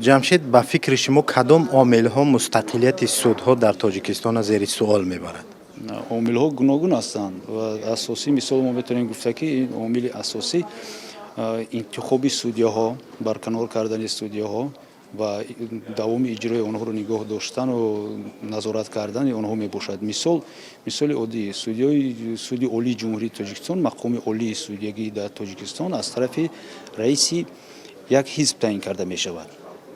Ҷамшед, ба фикри шумо, кадом омилҳо мустақилияти судҳо дар Тоҷикистонро зери суол мебарад? Омилҳо гуногун ҳастанд ва асосӣ, мисол, мо метавонем гуфта, ки ин омили асосӣ интихоби судяҳо, барканор кардани судяҳо ва давоми иҷрои онҳоро нигоҳ доштану назорат кардани онҳо мебошад. Мисол, мисоли оддӣ: судяи Суди Олии Ҷумҳурии Тоҷикистон, мақоми олии судягӣ дар Тоҷикистон, аз тарафи раиси як ҳизб таъин карда мешавад,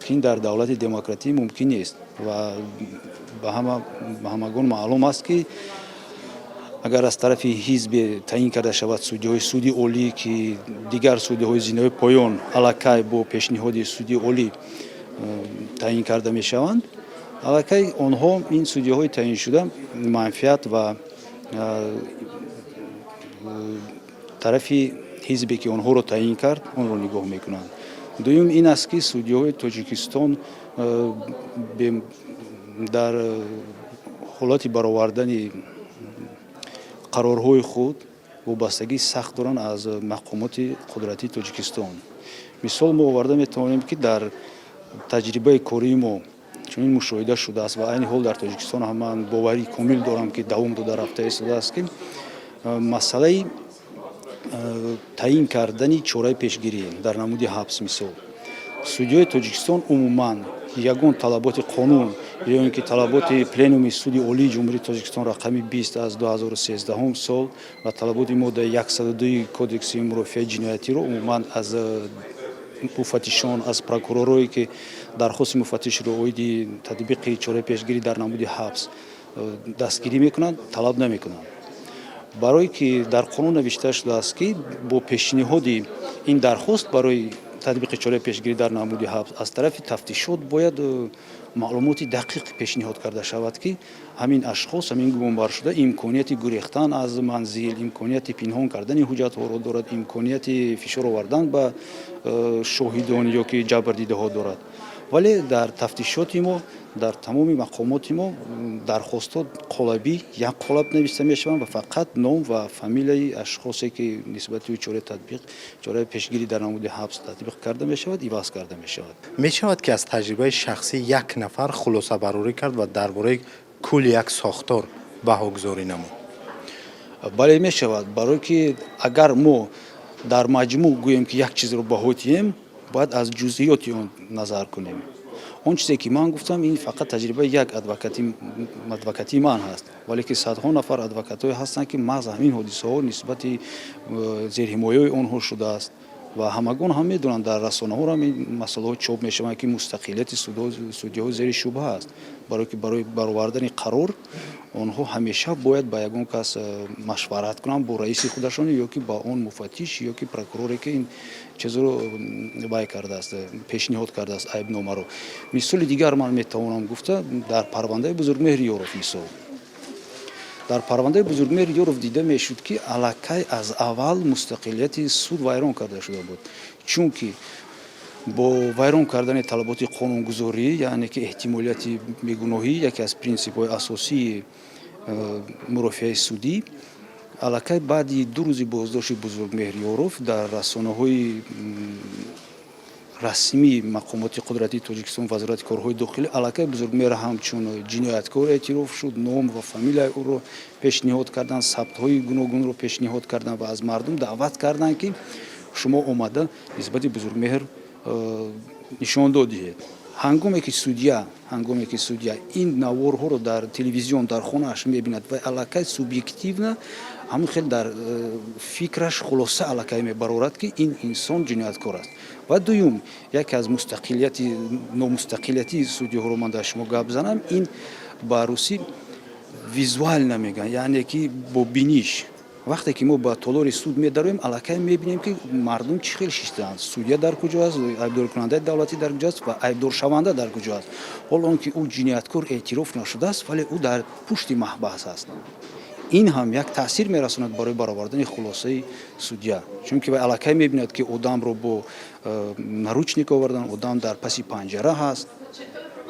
ки ин дар давлати демократӣ мумкин нест. Ва ба ҳамагон маълум аст, ки агар аз тарафи ҳизбе таъин карда шавад судяҳои Суди Олӣ, ки дигар судяҳои зинаҳои поён аллакай бо пешниҳоди Суди Олӣ таъин карда мешаванд, аллакай онҳо, ин судяҳои таъиншуда, манфиат ва тарафи ҳизбе, ки онҳоро таъин кард, онро нигоҳ мекунанд. Дуюм ин аст, ки судяҳои Тоҷикистон дар ҳолати баровардани қарорҳои худ вобастагии сахт доранд аз мақомоти қудратии Тоҷикистон. Мисол мо оварда метавонем, ки дар таҷрибаи кории мо чунин мушоҳида шудааст ва айни ҳол дар Тоҷикистон ҳам ман боварии комил дорам, ки давом дода рафта истодааст, ки масъалаи таъин кардани чораи пешгирӣ дар намуди ҳабс, мисол, судяҳои Тоҷикистон умуман ягон талаботи қонун ё ин ки талаботи пленуми Суди Олии Ҷумҳурии Тоҷикистон рақами 20 аз 2013 сол ва талаботи моддаи 102 Кодекси мурофиаи ҷиноятиро умуман аз муфаттишон, аз прокуророе, ки дархости муфаттишро оиди татбиқи чораи пешгирӣ дар намуди ҳабс дастгирӣ мекунанд, талаб намекунанд. Барое ки дар қонун навишта шудааст, ки бо пешниҳоди ин дархост барои татбиқи чораи пешгирӣ дар намуди ҳабс аз тарафи тафтишот бояд маълумоти дақиқ пешниҳод карда шавад, ки ҳамин ашхос, ҳамин гумонбаршуда имконияти гурехтан аз манзил, имконияти пинҳон кардани ҳуҷҷатҳоро дорад, имконияти фишор овардан ба шоҳидон ё ки ҷабрдидаҳо дорад. Вале дар тафтишоти мо, дар тамоми мақомоти мо дархостҳо қолабӣ, як қолаб нависта мешаванд ва фақат ном ва фамилияи ашхосе, ки нисбати ӯ чораи татбиқ, чораи пешгирӣ дар намуди ҳабс татбиқ карда мешавад, иваз карда мешавад. Мешавад, ки аз таҷрибаи шахсии як нафар хулосабарорӣ кард ва дар бораи кулли як сохтор баҳогузорӣ намуд? Бале, мешавад, барое ки агар мо дар маҷмӯъ гӯем, ки як чизро баҳо диҳем, бояд аз ҷузъиёти он назар кунем. Он чизе, ки ман гуфтам, ин фақат таҷрибаи як адвокатии ман ҳаст, вале ки садҳо нафар адвокатҳое ҳастанд, ки маҳз ҳамин ҳодисаҳо нисбати зерҳимояи онҳо шудааст ва ҳамагон ҳам медонанд, дар расонаҳо ҳам ин масъалаҳо чоп мешаванд, ки мустақилияти судяҳо зери шубҳа аст, барое ки барои баровардани қарор онҳо ҳамеша бояд ба ягон кас машварат кунанд, бо раиси худашон ё ки ба он муфаттиш ё ки прокуроре, ки ин чизро вай кардааст, пешниҳод кардааст айбномаро. Мисоли дигар ман метавонам гуфта дар парвандаи Бузургмеҳри Ёров. Мисол, дар парвандаи Бузургмеҳри Ёров дида мешуд, ки аллакай аз аввал мустақилияти суд вайрон карда шуда буд, чунки бо вайрон кардани талаботи қонунгузорӣ, яъне ки эҳтимолияти бегуноҳӣ, яке аз принсипҳои асосии мурофиаи судӣ, аллакай баъди 2 рӯзи боздошти Бузургмеҳр Ёров дар расонаҳои расмии мақомоти қудратии Тоҷикистон, Вазорати корҳои дохилӣ, аллакай Бузургмеҳр ҳамчун ҷинояткор эътироф шуд, ном ва фамилияи ӯро пешниҳод карданд, сабтҳои гуногунро пешниҳод карданд ва аз мардум даъват карданд, ки шумо омада нисбати Бузургмеҳр нишондод диҳед. Ҳангоме ки судя ин наворҳоро дар телевизион, дар хонааш мебинад ва аллакай субъективно ҳамин хел дар фикраш хулоса аллакай мебарорад, ки ин инсон ҷинояткор аст. Ва дуюм, яке аз мустақилияти, номустақилияти судяҳоро ман дар шумо гап занам, ин ба русӣ визуально мегӯянд, яъне ки бо биниш. Вақте ки мо ба толори суд медароем, аллакай мебинем, ки мардум чӣ хел шиштаанд, судя дар куҷо аст, айбдоркунандаи давлатӣ дар куҷо аст ва айбдоршаванда дар куҷо аст. Ҳол он ки ӯ ҷинояткор эътироф нашудааст, вале ӯ дар пушти маҳбас аст. Ин ҳам як таъсир мерасонад барои баровардани хулосаи судя, чунки вай аллакай мебинад, ки одамро бо наручник овардан, одам дар паси панҷара ҳаст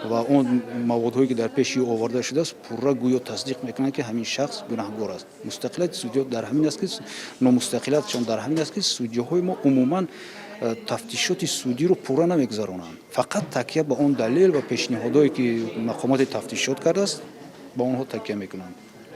ва он маводҳое, ки дар пеши ӯ оварда шудааст, пурра гӯё тасдиқ мекунанд, ки ҳамин шахс гунаҳгор аст. Мустақилияти судё дар ҳамин аст, ки номустақилиятшон дар ҳамин аст, ки судяҳои мо умуман Тафтишоти судиро пурра намегузаронанд, фақат такя ба он далел ва пешниҳодое, ки мақомоти тафтишот кардааст, ба онҳо такя мекунанд.